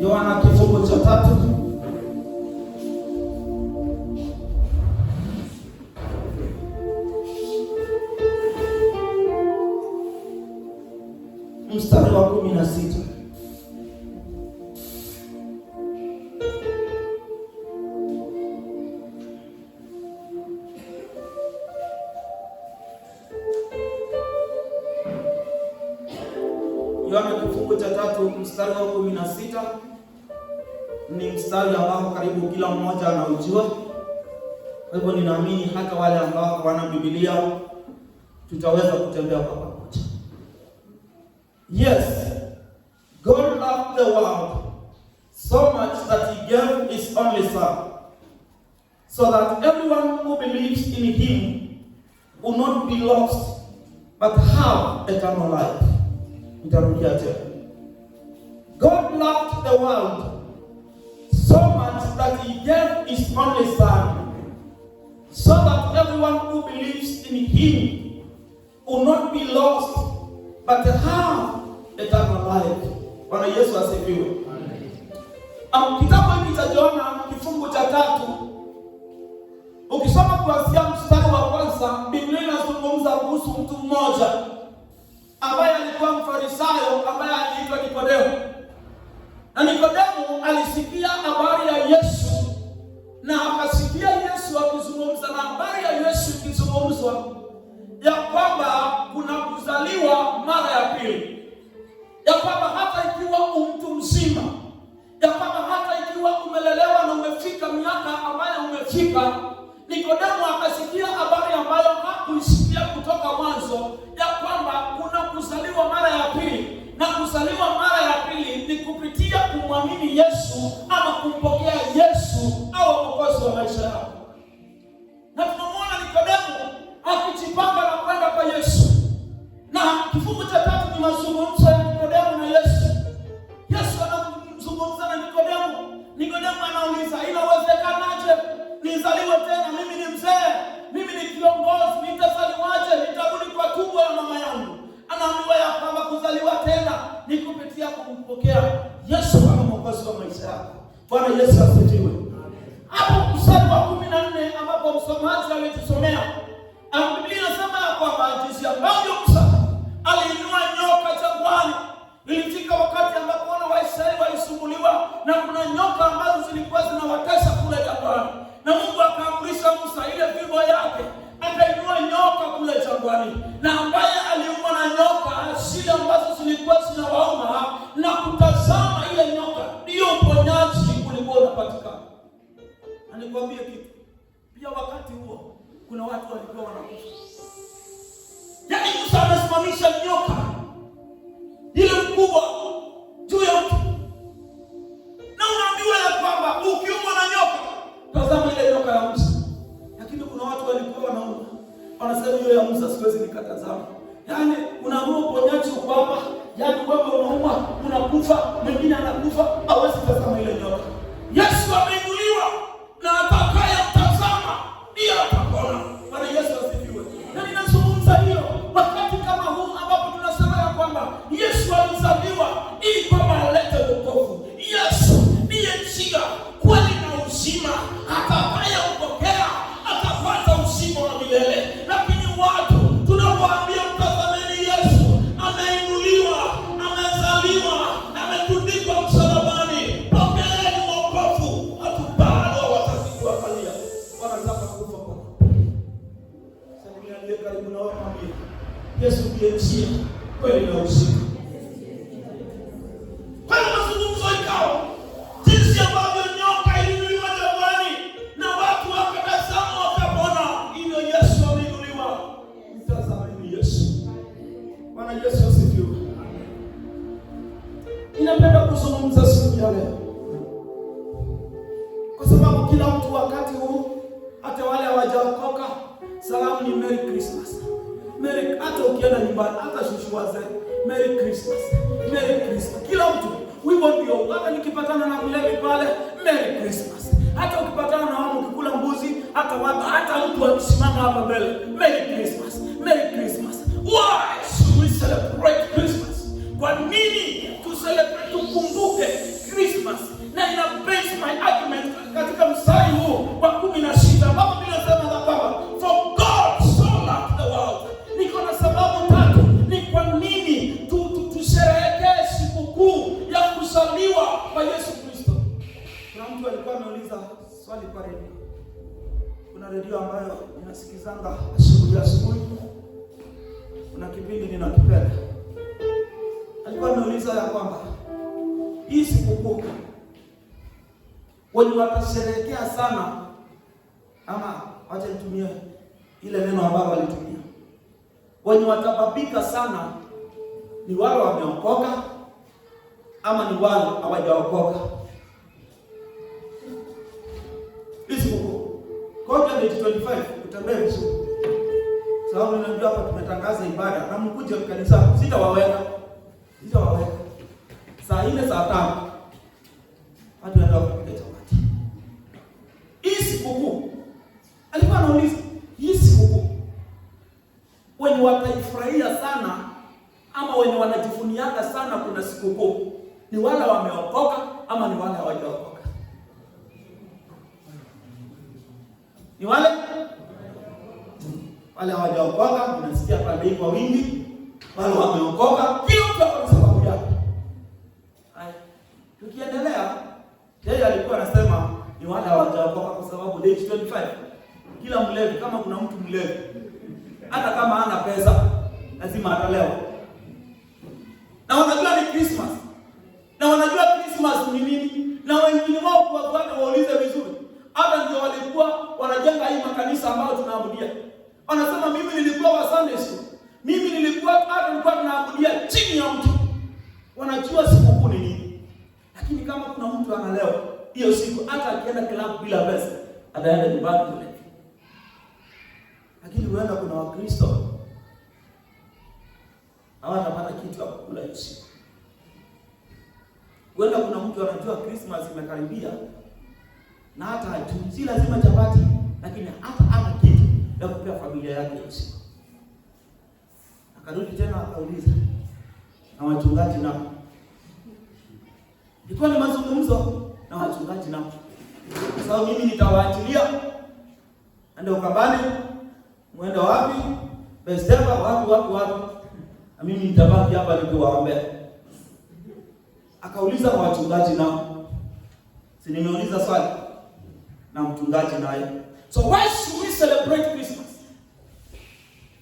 Yohana kifungu cha 3 mstari wa 16. Yohana kifungu cha 3 mstari wa 16 ni mstari ambao karibu kila mmoja anaujua. Kwa hivyo ninaamini hata wale ambao hawana Biblia tutaweza kutembea kwa pamoja. Yes, God loved the world so much that he gave his only son, so that everyone who believes in him will not be lost but have eternal life. Nitarudia tena. God loved the world so much that he gave his only son, so that everyone who believes in him will not be lost but have eternal life. Bwana Yesu asifiwe. Kitabu hiki cha Yohana kifungu cha 3, ukisoma kuanzia mstari wa kwanza, Biblia inazungumza kuhusu mtu mmoja ambaye alikuwa Mfarisayo ambaye aliitwa Nikodemo. Na Nikodemo alisikia habari ya Yesu na akasikia Yesu akizungumza, na habari ya Yesu ikizungumzwa ya kwamba kuna kuzaliwa mara ya pili, ya kwamba hata ikiwa mtu mzima, ya kwamba hata ikiwa umelelewa na umefika miaka ambayo umefika. Nikodemo akasikia habari ambayo hakuisikia kutoka mwanzo, ya kwamba kuna kuzaliwa mara ya pili, na kuzaliwa mara ya pili ni kupitia kumwamini Yesu ama kumpokea Yesu au mwokozi wa maisha yako. Na tunamuona Nikodemo akijipanga na kwenda kwa Yesu. Na kifungu cha 3 ni mazungumzo ya Nikodemo na Yesu. Yesu anazungumza na Nikodemo. Nikodemo anauliza, inawezekanaje nizaliwe tena? Mimi ni mzee, mimi ni kiongozi, nitazaliwaje? Nitarudi kwa tumbo ya mama yangu? Anaambiwa ya kwamba kuzaliwa tena ni kupitia kumpokea Yesu kama mwokozi wa maisha yako. Bwana Yesu asifiwe. Hapo mstari wa 14 ambapo msomaji alitusomea, Biblia inasema ya kwamba jinsi ambavyo Musa aliinua nyoka jangwani, ilifika wakati ambapo wana wa Israeli walisumbuliwa na kuna nyoka ambazo zilikuwa zinawatesa kule jangwani, na Mungu akaamrisha Musa ile fimbo yake akainua nyoka kule jangwani, na ambaye aliumwa na nyoka zile ambazo zilikuwa zinawauma na kutazama ile nyoka, ndio uponyaji ulikuwa unapatikana. Na nikwambie kitu pia, wakati huo kuna watu walikuwa wanakufa. Yaani Musa amesimamisha nyoka ile mkubwa juu ya mtu, na unaambiwa ya kwamba ukiumwa na nyoka tazama ile nyoka ya Musa. Lakini kuna watu walikuwa wanaumwa, wanasema hiyo ya Musa siwezi nikatazama. Yaani unaambiwa uponyaji uko hapa, yaani wewe unaumwa, unakufa, mwingine anakufa, hawezi tazama ile nyoka. Yesu ameinuliwa na atakayemtazama ndiye atapona. Bwana Yesu asifiwe. Na ninazungumza hiyo wakati kama huu ambapo tunasema ya kwamba Yesu alizaliwa ili kwamba alete wokovu. Yesu ndiye njia, kweli na uzima. Atakayempokea atapata uzima wa milele. Lakini watu tunawaambia mtazameni Yesu, ameinuliwa, amezaliwa, ametundikwa msalabani, pokeeni wokovu. Watu bado hawataki kuangalia, wanataka kufa kwa salimia aliye karibu na wewe, mwambie Yesu ndiye njia, kweli na uzima. Kwa hiyo mazungumzo ikawa jinsi ambavyo nyoka iliinuliwa jangwani na watu wakatazama wakapona, hivyo Yesu ameinuliwa. Mtazameni Yesu. Bwana Yesu asifiwe. Ninapenda kuzungumza siku ya leo kwa sababu kila mtu wakati huu, hata wale hawajaokoka, salamu ni Merry Christmas. Merry, hata ukienda nyumbani, hata shushu wazee, Merry Christmas, Merry Christmas. Kila mtu wimbo ndio, hata nikipatana na mlevi pale, Merry Christmas. Hata ukipatana na wao ukikula mbuzi, hata watu, hata mtu akisimama hapa mbele, Merry Christmas, Merry Christmas. Why should we celebrate Christmas? Kwa nini tu celebrate, tukumbuke Christmas? swali kwa redio. Kuna redio ambayo ninasikizanga asubuhi asubuhi, kuna kipindi ninakipenda. Alikuwa ameuliza ya kwamba hii sikukuu wenye watasherehekea sana, ama wacha nitumie ile neno ambalo walitumia, wenye watababika sana ni wale wameokoka ama ni wale hawajaokoka? Hii sikukuu koja date 25 utembee vizuri, sababu ninajua hapa tumetangaza ibada na mkuje kanisa, sitawaweka sitawaweka saa 4 saa 5 watu wanaenda kupiga chapati. Hii sikukuu alikuwa anauliza, hii sikukuu wenye wataifurahia sana ama wenye wanajivunianga sana kuna sikukuu ni wale wameokoka ama ni wale hawajaokoka? Ni wale wale hawajaokoka, unasikia pande kwa wingi, wale wameokoka, kila mtu ako na sababu yake. Haya, tukiendelea, yeye alikuwa anasema ni wale hawajaokoka kwa sababu date 25 kila mlevi, kama kuna mtu mlevi, hata kama hana pesa, lazima atalewa. Na wanajua ni Christmas, na wanajua Christmas ni nini, na wengine wao kuwafuata waulize vizuri, hata ndio walikuwa wanajenga hii makanisa ambayo tunaabudia. Wanasema mimi nilikuwa wa Sunday school, mimi nilikuwa hata nilikuwa tunaabudia chini ya mti. Wanajua sikukuu ni nini, lakini kama kuna mtu analewa hiyo siku, hata akienda club bila pesa, ataenda nyumbani kule. Lakini huenda kuna Wakristo hawatapata kitu ya kukula hiyo siku. Huenda kuna mtu anajua Christmas imekaribia na hata hajui, si lazima chapati, lakini hata hana kitu ya kupea familia yake hiyo siku. Akarudi tena akauliza na wachungaji nao, ilikuwa ni mazungumzo na wachungaji nao, kwa sababu mimi nitawaachilia ende ukabane, mwende wapi, Besteva, wapi wapi wapi, na mimi nitabaki hapa nikiwaombea. Akauliza na wachungaji nao, si nimeuliza swali na mchungaji naye. So why should we celebrate Christmas?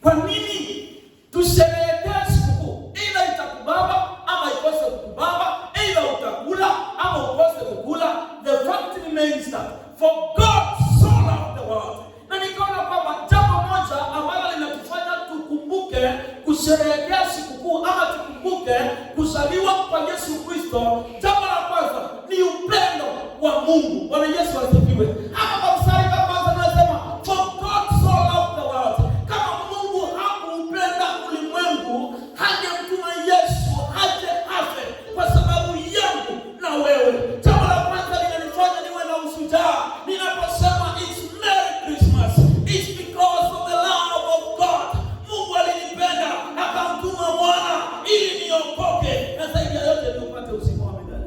Kwa nini tusherehekee sikukuu? Either itakubamba ama ikose kukubamba, either utakula ama ukose kukula. The fact remains that for God so loved the world. Na nikaona kwamba jambo moja ambalo linatufanya tukumbuke kusherehekea sikukuu ama tukumbuke kuzaliwa kwa Yesu Kristo, jambo la kwanza ni upendo wa Mungu. Bwana Yesu asifiwe. Hapa kwa mstari wa kwanza tunasema for God so loved the world. Kama Mungu hakuupenda ulimwengu, hangemtuma Yesu aje afe kwa sababu yangu na wewe. Jambo la kwanza linanifanya niwe na ushujaa ninaposema it's Merry Christmas. It's because of the love of God. Mungu alinipenda akamtuma mwana ili niokoke na zaidi ya yote niupate uzima wa milele.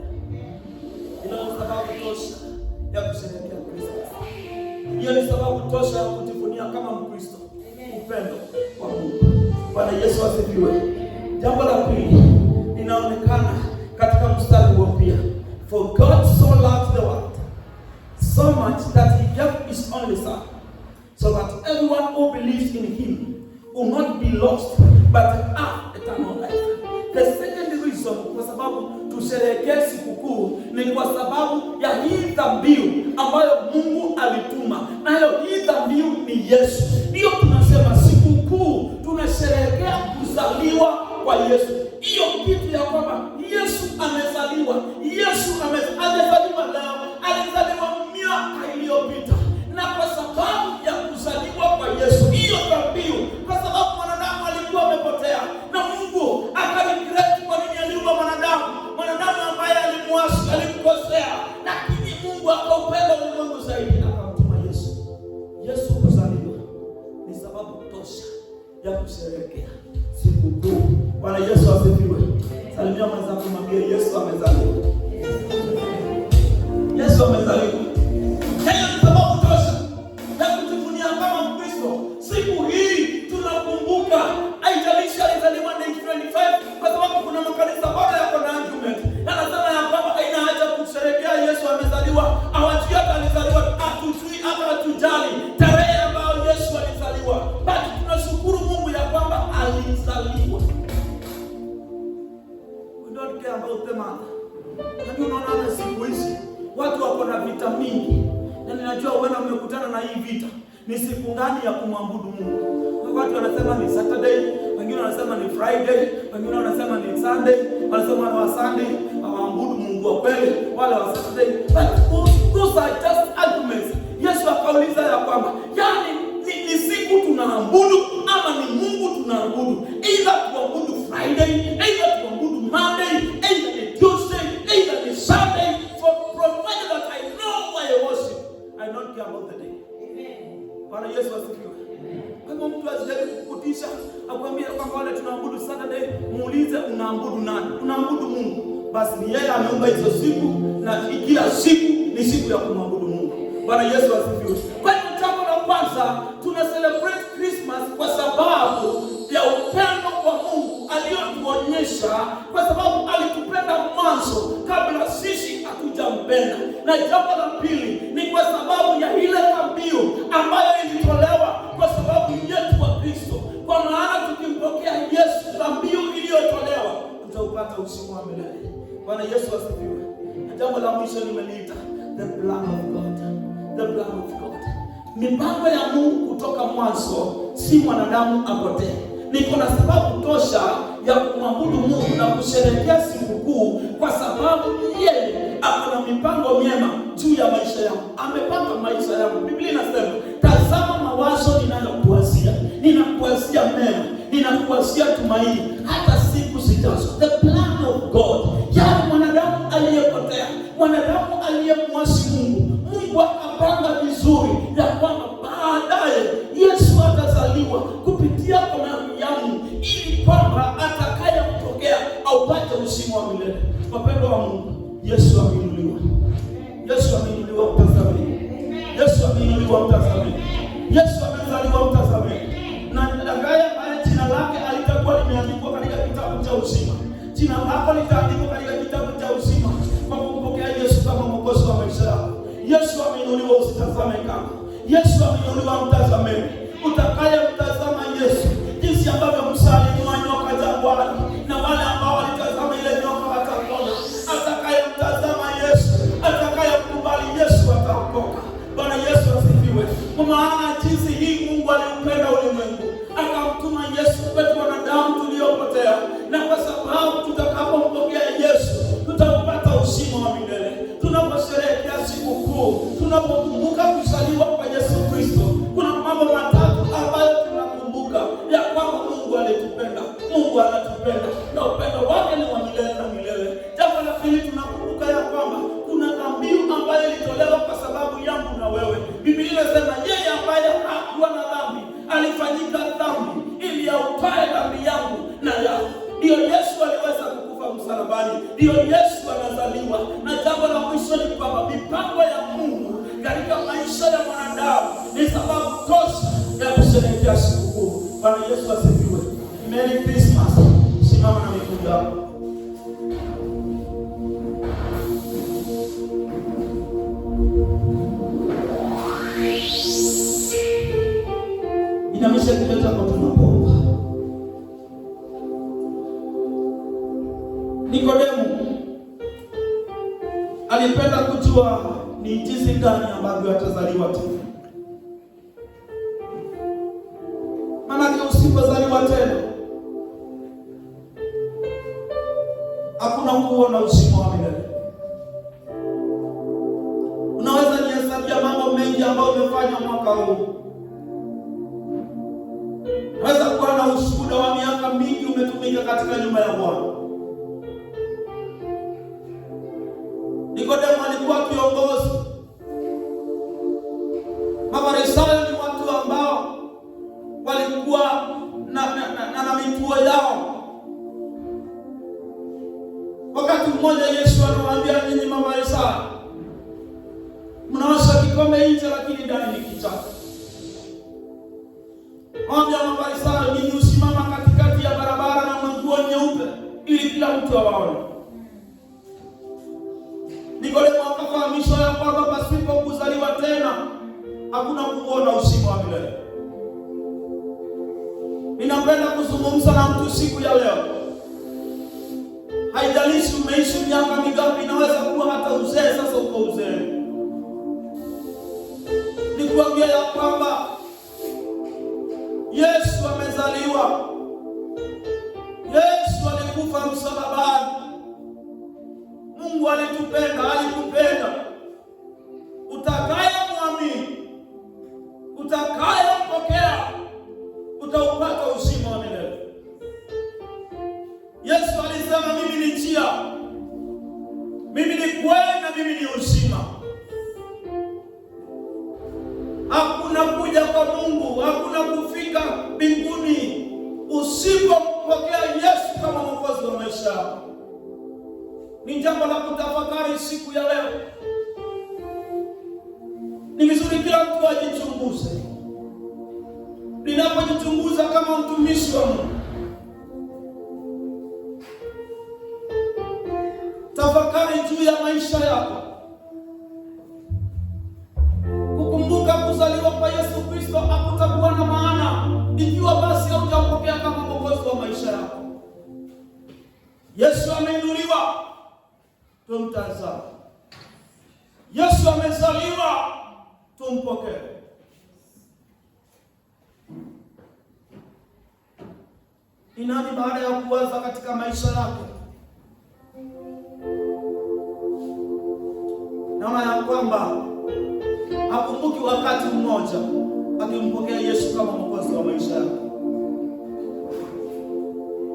Ilo ni sababu tosha ya kusherehekea Christmas. Hiyo ni sababu tosha ya kujivunia kama Mkristo upendo wa Mungu. Bwana Yesu asifiwe. Jambo la pili linaonekana katika mstari huo pia. For God so loved the world so much that he gave his only son, so that everyone who believes in him will not be lost but have eternal life. The second reason kwa sababu tusherehekee sikukuu ni kwa sababu ya hii dhabihu ambayo Mungu alituma, nayo hii dhabihu ni Yesu. Ndiyo tunasema sikukuu, tunasherehekea kuzaliwa kwa Yesu. Hiyo kitu ya kwamba Yesu amezaliwa, Yesu amezaliwa leo, alizaliwa miaka iliyopita, na kwa sababu ya kuzaliwa kwa Yesu, hiyo dhabihu, kwa sababu mwanadamu alikuwa amepotea na Mungu akaregret kwa nini aliumba mwanadamu, mwanadamu ambaye alimwasi, alimkosea, lakini Mungu akaupenda ulimwengu zaidi akamtuma Yesu. Yesu kuzaliwa ni sababu tosha ya kusherehekea sikukuu. Bwana Yesu asifiwe. Salimia mwenzako, mwambie Yesu amezaliwa. Yesu amezaliwa. Hiyo ni sababu tosha ya kujivunia kama Mkristo. Siku hii tunakumbuka, haijalishi alizaliwa 1925, kwa sababu kuna makanisa bado yako na argument, anasema ya kwamba haina haja kusherehekea Yesu amezaliwa, hawajui hata alizaliwa. Na ndio unaona hata siku hizi watu wako na vita mingi, na ninajua huenda mmekutana na hii vita. Ni siku gani ya kumwabudu Mungu? Watu wanasema ni Saturday, wengine wanasema ni Friday, wengine wanasema ni Sunday, wanasema wale wa Sunday hawaabudu Mungu wa kweli, wale wa Saturday. But those are just arguments. Yesu akauliza ya kwamba yani ni siku tunaabudu ama ni Mungu tunaabudu? Either tuabudu Friday, either tuabudu Monday, either ni Tuesday, either ni Sunday. For provided that I know why I worship, I don't care about the day. Bwana Yesu asifiwe. Kama mtu asijaribu kukutisha akwambia kwamba wale tunaabudu Saturday, muulize unaabudu nani? Unaabudu Mungu. Basi ni yeye ameumba hizo siku na kila siku ni siku ya kumwabudu Mungu. Bwana Yesu asifiwe. Kwa hiyo jambo la kwanza, tuna celebrate Christmas kwa sababu ya upendo wa Mungu aliyotuonyesha, kwa sababu alitupenda mwanzo kabla sisi hatujampenda. Na jambo la pili ni kwa sababu ya ile dhabihu ambayo ilitolewa kwa sababu yetu wa Kristo. Kwa maana tukimpokea Yesu, dhabihu iliyotolewa, tutaupata uzima wa milele. Bwana Yesu asifiwe. Na jambo la mwisho nimeliita the plan of God. The plan of God. Mipango ya Mungu kutoka mwanzo si mwanadamu apotee. Niko na sababu tosha ya kumwabudu Mungu na kusherehekea sikukuu kwa sababu yeye ako na mipango myema juu ya maisha yangu. Amepanga maisha yangu. Biblia inasema, tazama mawazo ninayokuwazia, ninakuwazia mema, ninakuwazia tumaini hata siku zijazo. The plan of God. Yaani mwanadamu aliyepotea, mwanadamu aliyemwasi Mungu, Mungu akapanga vizuri ya kwamba baadaye Yesu atazaliwa kupitia kwa Mariamu ili kwamba atakayempokea aupate uzima wa milele. Wapendwa wa Mungu, Yesu ameinuliwa. Yesu ameinuliwa, mtazameni. Yesu ameinuliwa, mtazameni. Yesu amezaliwa, mtazameni. Na ambaye jina lake alitakuwa limeandikwa katika kitabu cha uzima. Jina lako litaandikwa katika kitabu cha uzima kwa kumpokea Yesu kama Mwokozi wa maisha yako. Yesu ameinuliwa, usitazame kando. Yesu ameinuliwa, mtazameni. Utakayemtazama Yesu, jinsi ambavyo Musa aliinua nyoka jangwani, na wale ambao walitazama ile nyoka watapona. Atakayemtazama Yesu, atakayemkubali Yesu ataokoka. Bwana Yesu asifiwe. Kwa maana jinsi hii Mungu aliupenda ulimwengu akamtuma Yesu kwetu wanadamu tuliopotea, na kwa sababu tutakapompokea Yesu tutaupata uzima wa milele. Tunaposherehekea sikukuu, tunapokumbuka kuzaliwa kwa Yesu Kristo, kuna mambo matatu ambayo tunakumbuka ya kwamba Mungu alitupenda, Mungu anatupenda na upendo wake ni wa milele na milele. Jambo la pili, tunakumbuka ya kwamba kuna dhabihu ambayo ilitolewa kwa sababu yangu na wewe. Biblia inasema yeye ambaye hakuwa na dhambi alifanyika dhambi ili autwae dhambi yangu na yako. Ndiyo Yesu aliweza kukufa msalabani, ndiyo Yesu anazaliwa. Na jambo la mwisho ni kwamba mipango ya Mungu katika maisha ya mwanadamu ni sababu tosha ya kusherehekea sikukuu. Bwana Yesu asifiwe. Merry Christmas. Simama na miguu yako. Inamisha kichwa chako tunapoomba. Nikodemu alipenda kujua ni jinsi gani ambavyo atazaliwa tena. Maanake usipozaliwa tena hakuna kuona uzima wa milele. Unaweza nihesabia mambo mengi ambayo umefanya mwaka huu. Unaweza kuwa na ushuhuda wa miaka mingi umetumika katika nyumba ya Bwana. Nikodemo alikuwa kiongozi. Mafarisayo ni watu ambao walikuwa na mituo yao. Wakati mmoja Yesu aliwaambia, ninyi Mafarisayo mnaosha kikombe nje, lakini ndani ni kichafu. Mwambia Mafarisayo, ninyi husimama katikati ya barabara na nguo nyeupe ili kila mtu awaone. Nikodemo akafahamishwa ya kwamba pasipo kuzaliwa tena hakuna kuona uzima wa milele. Ninapenda kuzungumza na mtu siku ya leo. Haijalishi umeishi miaka mingapi na alitupenda, alikupenda. Utakayemwamini, utakayempokea, utaupata uzima wa milele. Yesu alisema, mimi ni njia, mimi ni kweli na mimi ni uzima. Hakuna kuja kwa Mungu, hakuna kufika mbinguni usipompokea Yesu kama mwokozi wa maisha yako. Ni jambo la kutafakari siku ya leo. Ni vizuri kila mtu ajichunguze. Ninapojichunguza kama mtumishi wa Mungu, tafakari juu ya maisha yako. Kukumbuka kuzaliwa kwa Yesu Kristo hakutakuwa na maana ikiwa basi haujampokea kama mwokozi wa maisha yako. Yesu ameinuliwa, tumtazame. Yesu amezaliwa, tumpokee. Ni nani baada ya kuwaza katika maisha yake, naona ya kwamba hakumbuki wakati mmoja akimpokea Yesu kama mwokozi wa maisha yake?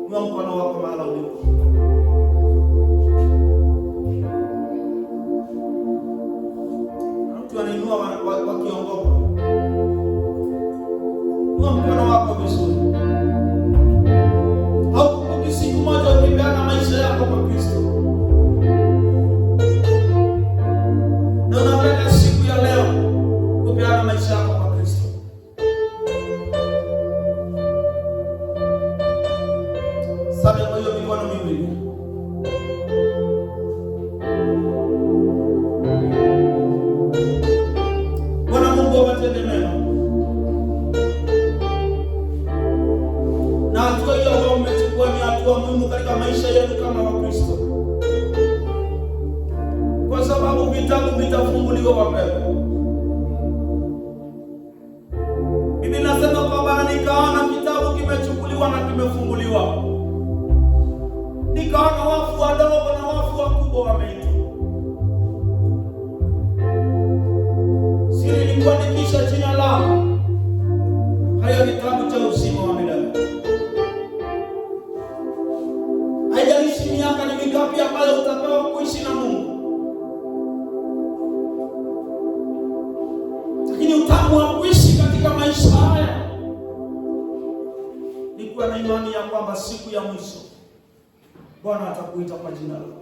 Inua mkono wako mahala ulipo. Mtu anainua wakiongopa. Inua mkono wako vizuri. Haukumbuki siku moja ukipeana maisha yako kwa Kristo, na unataka siku ya leo kupeana maisha yako kwa Kristo. Sasa kwa hiyo mikono miwili, Bwana Mungu awatende mema, na hatua hiyo ambayo mmechukua ni hatua muhimu katika maisha yenu kama Wakristo, kwa sababu vitabu vitafunguliwa wapendwa. Biblia inasema kwamba nikaona kitabu kimechukuliwa na kimefunguliwa, nikaona wafu wadogo na wafu wakubwa wameitwa. Siri ni kuandikisha jina lako katika kitabu cha uzima wa milele. Haijalishi miaka ni mingapi ambayo utapewa kuishi na Mungu, lakini utamu wa kuishi katika maisha haya ni kuwa na imani ya kwamba siku ya mwisho Bwana atakuita kwa jina lako.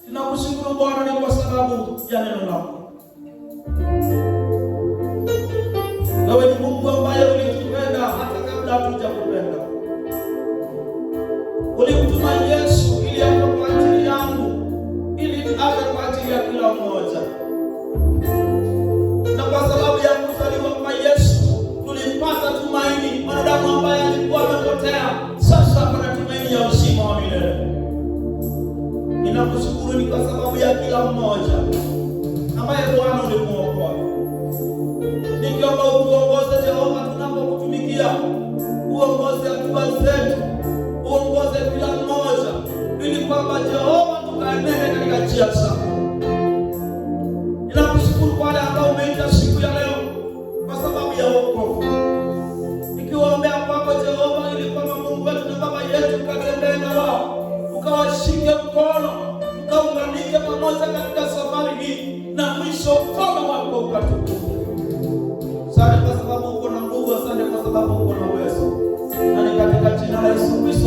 Tunakushukuru Bwana ni kwa sababu ya neno lako. Wewe ni Mungu ambaye ulitupenda hata kabla hatujakupenda. Ulimtuma Yesu ili afe kwa ajili yangu, ili afe kwa ajili ya kila mmoja. Na kwa sababu ya kuzaliwa kwa Yesu tulipata tumaini. Mwanadamu ambaye alikuwa amepotea sasa kuna tumaini ya uzima wa milele. Ninakushukuru ni kwa sababu ya kila mmoja ambaye Bwana ulimuokoa. Nikiomba utuongoze Jehova, tunapokutumikia, uongoze hatua zetu, uongoze kila mmoja, ili kwamba Jehova tukaenende katika njia zako. Ninakushukuru kwa wale ambao umeita siku ya leo kwa sababu ya wokovu, nikiwaombea kwako Jehova, ili kwamba Mungu wetu na Baba yetu ukatembee na wao, ukawashike mkono, tukaunganike pamoja katika safari hii, na mwisho mkono wako ukatukuke. Asante kwa sababu uko na nguvu, asante kwa sababu uko na uwezo, na ni katika jina la Yesu Kristo.